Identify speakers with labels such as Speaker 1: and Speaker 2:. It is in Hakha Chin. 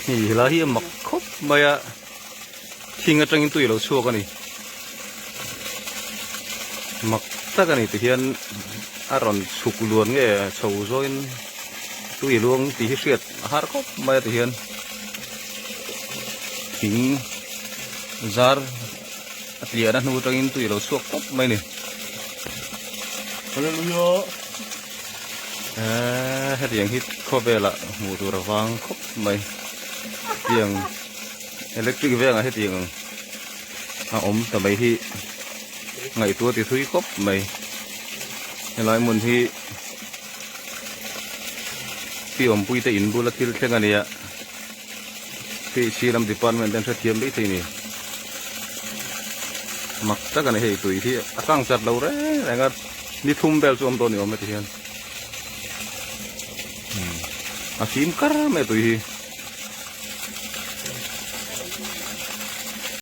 Speaker 1: Hei helai hi a mak khawp mai a, thing atangin tui a lo chhuak a ni. Mak tak a ni tihian a rawn chhuk luan nge chho zawin tui a luang tih hi hriat a har khawp mai a tihian thing zar a tliahna hnu atangin tui a lo chhuak khawp mai a ni.
Speaker 2: Hallelujah.
Speaker 1: Eee hetiang hi khawvelah hmuh tur a vang khawp mai tiang electric vengah hetiang ang a awm ta mai hi ngaihtuah ti thui khawp mai helai hmun hi pi awmpui te in bula thil thleng a nia hei silam department te an hrethiam mai thei a ni mak tak a ni hei tui hi a kang chat lo reng reng a. Ni thum vel chu awm dawn ni awm e ti hian a fim kar mai a tui hi.